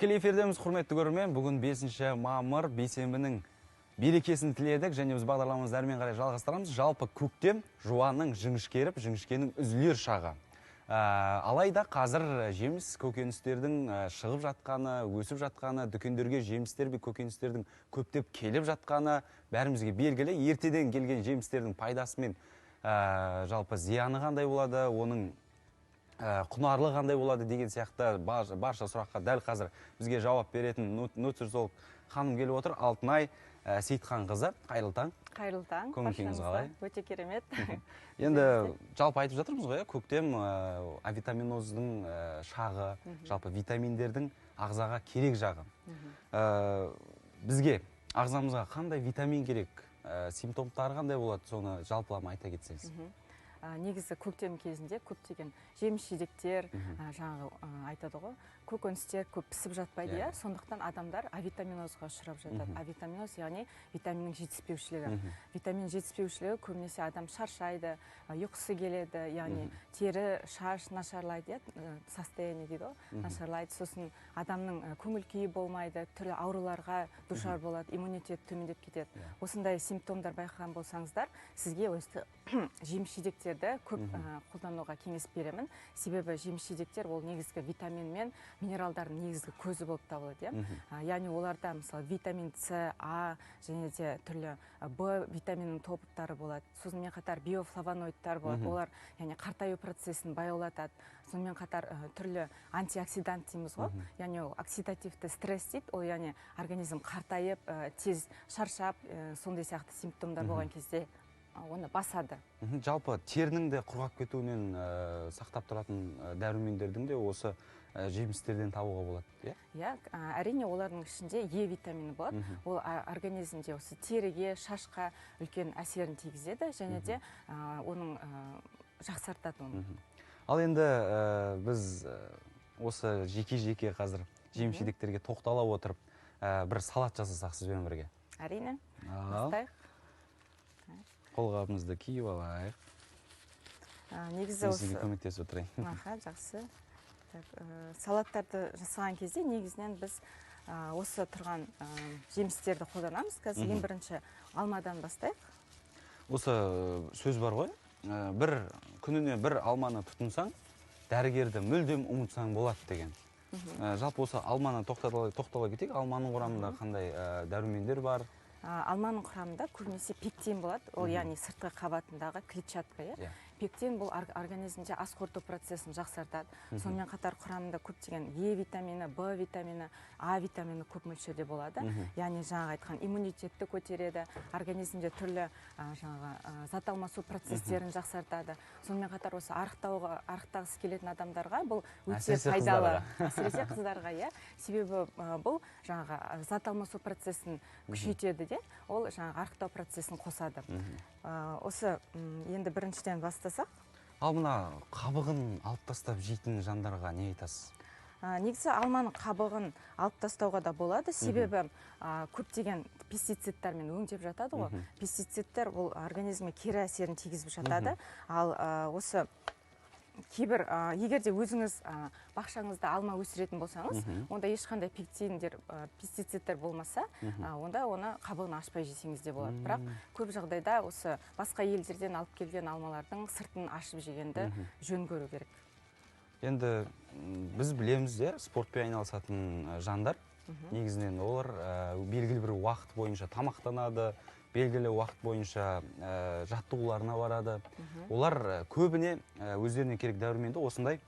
Тікелей эфирдеміз, құрметті көрермен. Бүгін 5 мамыр, бейсенбінің берекесін тіледік және біз бағдарламамызды әрмен қарай жалғастырамыз. Жалпы көктем жуанның жіңішкеріп, жіңішкенің үзілер шағы. Алайда қазір жеміс көкөністердің шығып жатқаны, өсіп жатқаны, дүкендерге жемістер мен көкөністердің көптеп келіп жатқаны бәрімізге белгілі. Ертеден келген жемістердің пайдасы мен жалпы зияны қандай болады, оның құнарлы қандай болады деген сияқты барша сұраққа дәл қазір бізге жауап беретін нутрициолог ханым келіп отыр. Алтынай Сейітханқызы, қайырлы таң. Қайырлы таң. Көңіл күйіңіз қалай? Өте керемет. Енді жалпы айтып жатырмыз ғой, көктем авитаминоздың шағы, жалпы витаминдердің ағзаға керек жағы. Бізге ағзамызға қандай витамин керек, симптомдары қандай болады, соны жалпылама айта кетсеңіз. Негізі көктем кезінде көптеген жеміс-жидектер, жаңағы айтады ғой, көкөністер көп пісіп жатпайды, иә? Сондықтан адамдар авитаминозға ұшырап жатады. Авитаминоз, яғни витаминнің жетіспеушілігі. Витамин жетіспеушілігі көбінесе адам шаршайды, ұйқысы келеді, яғни тері, шаш нашарлайды, иә? Состояние дейді ғой, нашарлайды. Сосын адамның көңіл күйі болмайды, түрлі ауруларға душар болады, иммунитет төмендеп кетеді. Осындай симптомдар байқаған болсаңыздар, сізге осы жеміс-жидектерді көп қолдануға кеңес беремін. Себебі жеміс-жидектер ол негізгі витамин мен минералдардың негізгі көзі болып табылады, иә? Яғни оларда мысалы витамин С, А және де түрлі Б витаминінің топтары болады. Сонымен қатар биофлавоноидтар болады. Олар яғни қартаю процесін баяулатады. Сонымен қатар түрлі антиоксидант дейміз ғой. Яғни ол оксидативті стресс дейді. Ол яғни организм қартайып, тез шаршап, сондай сияқты симптомдар болған кезде оны басады. Жалпы терінің де құрғап кетуінен сақтап тұратын дәрумендердің де осы жемістерден табуға болады, иә? Иә, әрине олардың ішінде Е витамині болады. Ол организмде осы теріге, шашқа үлкен әсерін тигізеді және де оның жақсартады оны. Ал енді біз осы жеке-жеке қазір жеміс-жидектерге тоқтала отырып, бір салат жасасақ сізбен бірге. Әрине. Бастайық. Қолғабымызды киіп алайық. Негізі Мен сізге осы көмектесіп отырайын. Аха, жақсы. Так, салаттарды жасаған кезде негізінен біз осы тұрған жемістерді қолданамыз. Қазір ең бірінші алмадан бастайық. Осы сөз бар ғой, бір күніне бір алманы тұтынсаң, дәрігерді мүлдем ұмытсаң болады деген. Жалпы осы алманы тоқтала кетейік. Алманың құрамында қандай дәрумендер бар? Алманың құрамында көбінесе пектин болады. Ол яғни сыртқы қабатындағы клетчатка, иә? Пектин бұл организмде ас қорыту процесін жақсартады. Сонымен қатар құрамында көптеген Е витамині, Б витамині, А витамині көп мөлшерде болады. Яғни жаңағы айтқан иммунитетті көтереді, организмде түрлі, жаңағы, зат алмасу процестерін жақсартады. Сонымен қатар осы арықтағысы келетін адамдарға бұл өте Әсіресе пайдалы. қыздарға. Әсіресе қыздарға, иә. Себебі, бұл жаңағы зат алмасу процесін күшейтеді де, ол жаңағы арықтау процесін қосады. Осы енді біріншіден бастасақ. Ал мына қабығын алып тастап жейтін жандарға не айтасыз? Негізі алманың қабығын алып тастауға да болады, себебі, көптеген пестицидтармен өңдеп жатады ғой. Пестицидтер ол организмге кері әсерін тигізіп жатады. Ал, осы кейбір, егер де өзіңіз, бақшаңызда алма өсіретін болсаңыз, онда ешқандай пектиндер, пестицидтер болмаса, онда оны қабығын ашпай жесеңіз де болады. Бірақ көп жағдайда осы басқа елдерден алып келген алмалардың сыртын ашып жегенді жөн көру керек. Енді біз білеміз де, спортпен айналысатын жандар, негізінен олар, белгілі бір уақыт бойынша тамақтанады, белгілі уақыт бойынша, жаттығуларына барады. Олар көбіне, өздеріне керек дәруменді осындай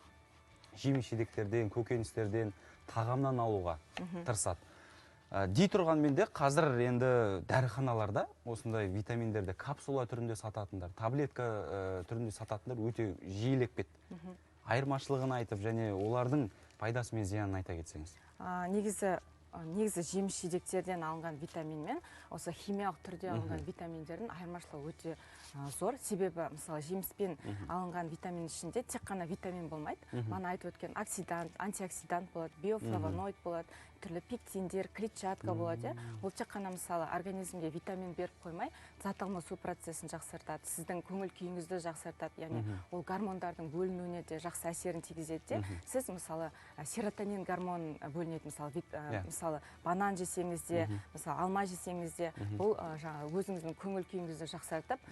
жеміс-жидектерден, көкөністерден, тағамнан алуға тырысады. Дей тұрғанмен де қазір енді дәріханаларда осындай витаминдерді капсула түрінде сататындар, таблетка, түрінде сататындар өте жиілеп кетті. Айырмашылығын айтып және олардың пайдасы мен зиянын айта кетсеңіз. Негізі Негізі жеміс жидектерден алынған витамин мен осы химиялық түрде алынған витаминдердің айырмашылығы өте зор. Себебі мысалы жеміспен алынған витамин ішінде тек қана витамин болмайды. Мана айтып өткен оксидант, антиоксидант болады, биофлавоноид болады, түрлі пектиндер, клетчатка болады. Ол тек қана мысалы организмге витамин беріп қоймай, зат алмасу процесін жақсартады, сіздің көңіл күйіңізді жақсартады, яғни ол гормондардың бөлінуіне де жақсы әсерін тигізеді де. Сіз мысалы серотонин гормон бөлінеді, мысалы, мысалы банан жесеңіз де, мысалы алма жесеңіз де, бұл жаңағы өзіңіздің көңіл күйіңізді жақсартып,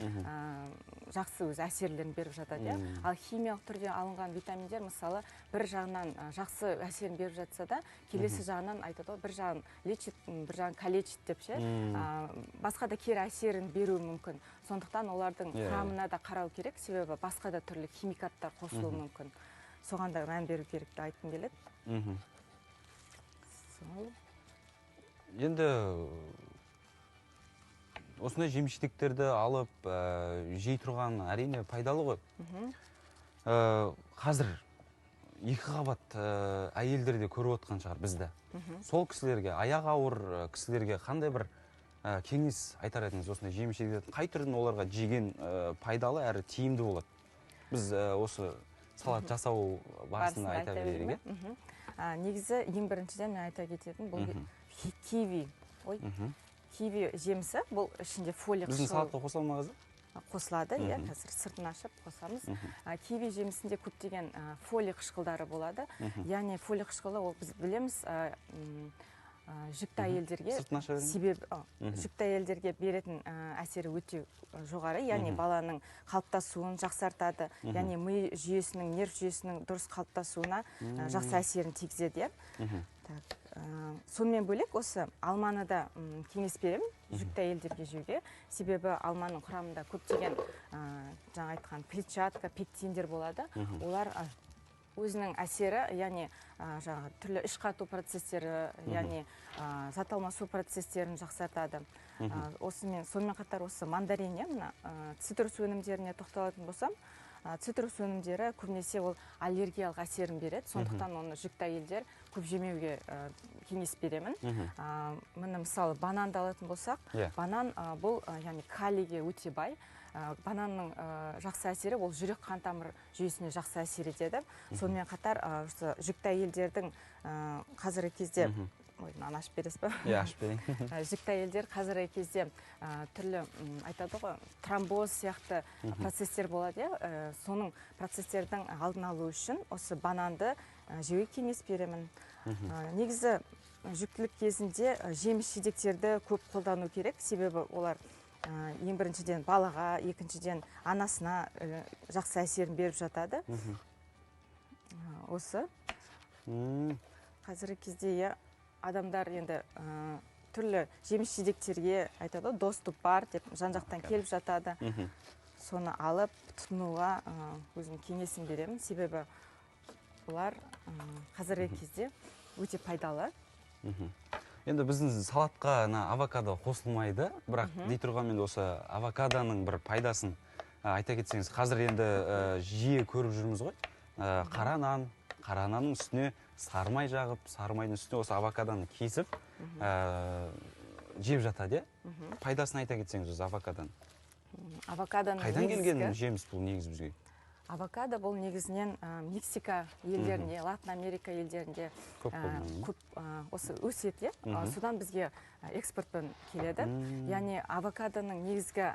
жақсы өз әсерлерін беріп жатады. Ал химиялық түрде алынған витаминдер мысалы бір жағынан жақсы әсерін беріп жатса да, келесі жағынан айтады ғой, бір жағын лечит, бір жағын калечит деп ше, басқа да кері әсерін беруі мүмкін. Сондықтан олардың құрамына да қарау керек, себебі басқа да түрлі химикаттар қосылуы мүмкін. Соған да мән беру керек деп айтқым келеді. Сол. Енді осындай жеміс-жидектерді алып жей тұрған әрине пайдалы ғой. Қазір екі қабат әйелдер де көріп отқан шығар бізді. Сол кісілерге, аяғы ауыр кісілерге қандай бір кеңес айтар едіңіз? Осындай жеміс-жидектердің қай түрін оларға жеген пайдалы әрі тиімді болады? Біз осы салат жасау барысында айта берейік. Негізі ең біріншіден мен айта кететін бұл киви. Ой. Киви жемісі, бұл ішінде фолий қышқылы. Біздің салатқа қосыла ма қазір? Қосылады, иә, қазір сыртын ашып қосамыз. Киви жемісінде көптеген фолий қышқылдары болады. Яғни фолий қышқылы, ол біз білеміз, жүкті әйелдерге себеп, жүкті әйелдерге беретін әсері өте жоғары, яғни баланың қалыптасуын жақсартады, яғни ми жүйесінің, нерв жүйесінің дұрыс қалыптасуына жақсы әсерін тигізеді. Так, сонымен бөлек осы алманы да кеңес беремін жүкті әйелдерге жеуге, себебі алманың құрамында көптеген жаңа айтқан клетчатка, пектиндер болады. Олар өзінің әсері, яғни жаңағы түрлі іш қату процестері, яғни зат алмасу процестерін жақсартады. Осымен, сонымен қатар осы мандарин, мына цитрус өнімдеріне тоқталатын болсам, цитрус өнімдері көбінесе ол аллергиялық әсерін береді, сондықтан оны жүкті әйелдер көп жемеуге кеңес беремін. Міне мысалы бананды алатын болсақ, банан бұл яғни калийге өте бай. Бананның жақсы әсері ол жүрек қан тамыр жүйесіне жақсы әсер етеді. Сонымен қатар жүкті әйелдердің қазіргі кезде, ой, мынаны ашып бересіз ба? Иә, ашып берейін. Жүкті әйелдер қазіргі кезде түрлі айтады ғой, тромбоз сияқты процестер болады, иә. Соның процестердің алдын алу үшін осы бананды жеуге кеңес беремін. Негізі жүктілік кезінде жеміс-жидектерді көп қолдану керек, себебі олар ең біріншіден балаға, екіншіден анасына жақсы әсерін беріп жатады. Осы қазіргі кезде адамдар енді түрлі жеміс-жидектерге айтады, доступ бар деп жан-жақтан келіп жатады. Соны алып тұтынуға өзім кеңесім беремін, себебі бұлар қазіргі кезде өте пайдалы. Енді біздің салатқа авокадо қосылмайды, бірақ дей тұрғанмен осы авокадоның бір пайдасын айта кетсеңіз, қазір енді жиі көріп жүрміз ғой. Қара нан, қара нанның үстіне сары май жағып, сары майдың үстіне осы авокадоны кесіп жеп жатады, иә? Пайдасын айта кетсеңіз осы авокадоның. Авокадоның қайдан келген жеміс бұл негізі бізге? Авокадо бұл негізінен Мексика елдерінде, Латын Америка елдерінде көп осы өседі, содан бізге экспортпен келеді. Яғни авокадоның негізгі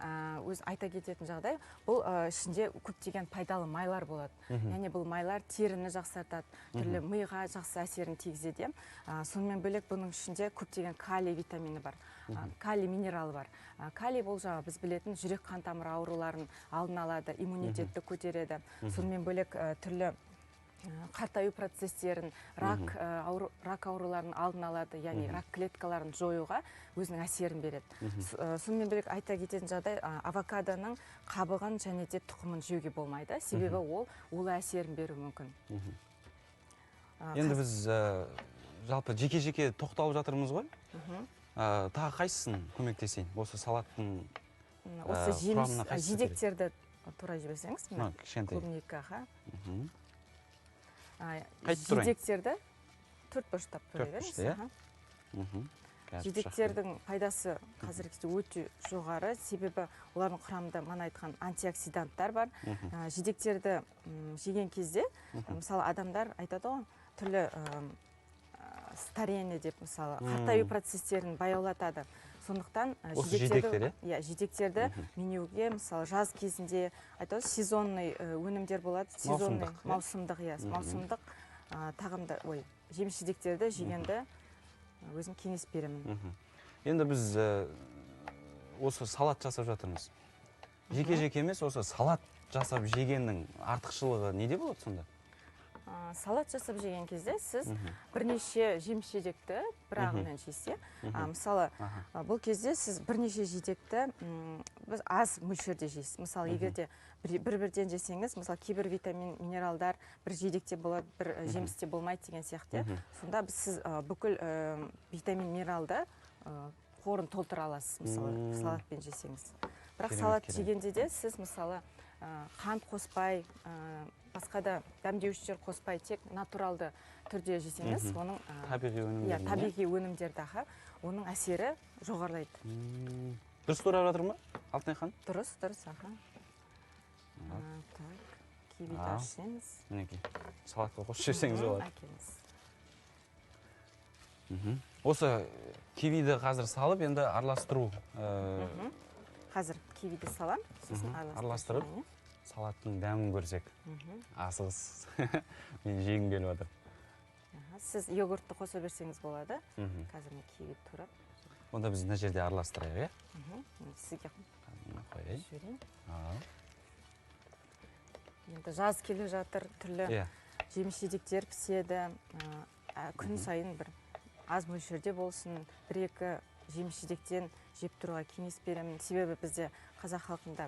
өз айта кететін жағдай, бұл ішінде көптеген пайдалы майлар болады. Яғни бұл майлар теріні жақсартады, түрлі миға жақсы әсерін тигізеді. Сонымен бөлек бұның ішінде көптеген калий витамині бар, калий минералы бар. Калий бұл жаңа біз білетін жүрек қан тамыр ауруларын алдын алады, иммунитетті көтереді. Сонымен бөлек түрлі қартаю процестерін, рак ауруларын алдын алады, яғни рак клеткаларын жоюға өзінің әсерін береді. Сонымен бөлек айта кететін жағдай, авокадоның қабығын және де тұқымын жеуге болмайды, себебі ол улы әсерін беруі мүмкін. Енді біз жалпы жеке-жеке тоқталып жатырмыз ғой. Тағы қайсысын көмектесейін? Осы салаттың осы жеміс жидектерді тура жіберсеңіз, мына клубника, жидектерді төрт бұрыштап тура беріңіз. Жидектердің пайдасы қазіргі кезде өте жоғары, себебі олардың құрамында мана айтқан антиоксиданттар бар. Жидектерді жеген кезде, мысалы, адамдар айтады ғой, түрлі старение деп, мысалы, қартаю процестерін баяулатады. Сондықтан жидектер, иә, жидектерді менюге, мысалы, жаз кезінде айтады, сезонный өнімдер болады, сезонный, маусымдық, иә, маусымдық тағамдар, ой, жеміс жидектерді жегенді өзім кеңес беремін. Енді біз осы салат жасап жатырмыз. Жеке-жеке емес, осы салат жасап жегеннің артықшылығы неде болады сонда? Салат жасап жеген кезде сіз бірнеше жеміс жидекті бір ағынан жесе, мысалы, бұл кезде сіз бірнеше жидекті біз аз мөлшерде жейсіз. Мысалы, егер де бір-бірден жесеңіз, мысалы, кейбір витамин, минералдар бір жидекте болады, бір жемісте болмайды деген сияқты. Сонда сіз бүкіл витамин, минералды қорын толтыра аласыз, мысалы, салатпен жесеңіз. Бірақ салат жегенде де сіз, мысалы, қант қоспай, басқа да дәмдеуіштер қоспай, тек натуралды түрде жесеңіз, оның табиғи өнімдер, табиғи өнімдерді, оның әсері жоғарылайды. Дұрыс турап жатыр ма, Алтынай ханым? Дұрыс, дұрыс, аха. Так, кивиді ашсеңіз. Мінекей, салатқа қосып жесеңіз болады. Әкеліңіз. Осы кивиді қазір салып, енді араластыру. Қазір кивиді салам, сосын араластырып, салаттың дәмін көрсек. Асығыс. Мен жегім келіп жатыр. Сіз йогуртты қоса берсеңіз болады. Қазір мен киви турап. Онда біз мына жерде араластырайық, иә? Сізге қояйын. Жіберейін. Енді жаз келе жатыр, түрлі жеміс жидектер піседі. Күн сайын бір аз мөлшерде болсын, бір-екі жеміс жидектен жеп тұруға кеңес беремін. Себебі бізде қазақ халқында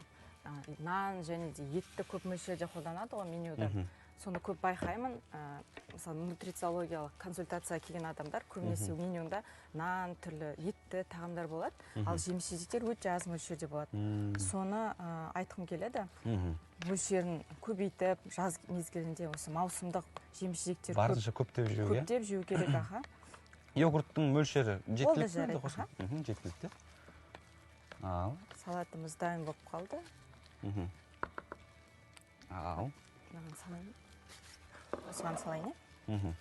нан және де етті көп мөлшерде қолданады ғой менюда. Соны көп байқаймын. Мысалы, нутрициологиялық консультацияға келген адамдар көбінесе менюнда нан, түрлі етті тағамдар болады, ал жеміс жидектер өте аз мөлшерде болады. Соны айтқым келеді. Мөлшерін көбейтіп, жаз мезгілінде осы маусымдық жеміс жидектер барынша көптеп жеу, көптеп жеу керек, аха. Йогурттың мөлшері жеткілікті ме? Жеткілікті. Ал. Салатымыз дайын болып қалды. Ал. Мынаған салайын. Осыған салайын, иә?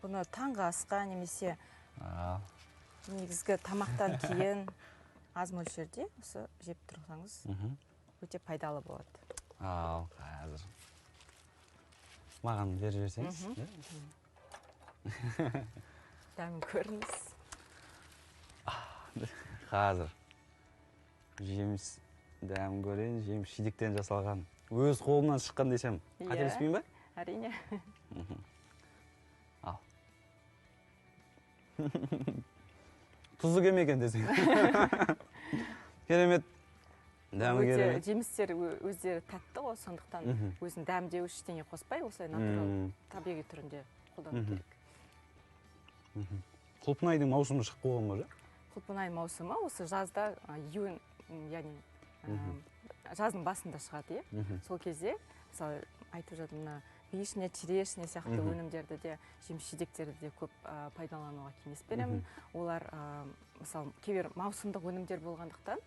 Бұны таңғы асқа немесе негізгі тамақтан кейін аз мөлшерде осы жеп тұрсаңыз өте пайдалы болады. Ал, қазір. Маған беріп жіберсеңіз. Дәмін көріңіз. Қазір. Жеміс дәмін көрейін, жеміс жидектен жасалған. Өз қолымнан шыққан десем, қателеспеймін ба? Әрине. Ал. Тұзы кем екен десең. Керемет. Дәмі керемет. Жемістер өздері тәтті ғой, сондықтан өзін дәмдеуіш ештеңе қоспай, осылай натурал табиғи түрінде қолдану керек. Құлпынайдың маусымы шығып қойған ба? Құлпынай маусымы осы жазда, июнь, яғни жаздың басында шығады, иә. Сол кезде, мысалы, айтып жатырмын, мына вишня, черешня сияқты өнімдерді де, жеміс жидектерді де көп пайдалануға кеңес беремін. Олар, мысалы, кейбір маусымдық өнімдер болғандықтан,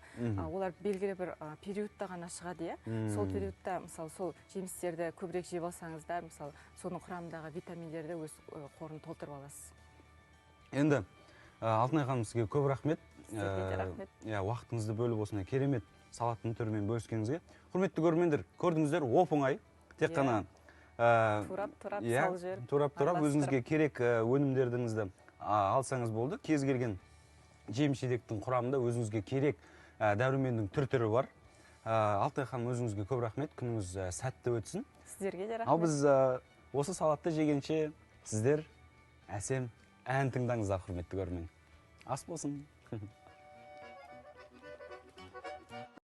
олар белгілі бір периодта ғана шығады, иә. Сол периодта, мысалы, сол жемістерді көбірек жеп алсаңыздар, мысалы, соның құрамындағы витаминдерді өз қорын толтырып аласыз. Енді, Алтынай ханым, сізге көп рахмет. Сізге де рахмет. Уақытыңызды бөліп осындай керемет салаттың түрімен бөліскеніңізге. Құрметті көрермендер, көрдіңіздер, оп-оңай. Тек қана турап-турап салып жіберіп, турап-турап өзіңізге керек өнімдеріңізді алсаңыз болды. Кез келген жеміс жидектің құрамында өзіңізге керек дәруменнің түр-түрі бар. Алтынай ханым, өзіңізге көп рахмет. Күніңіз сәтті өтсін. Сіздерге де рахмет. Ал біз осы салатты жегенше сіздер әсем ән тыңдаңыздар, құрметті көрермен. Ас болсын.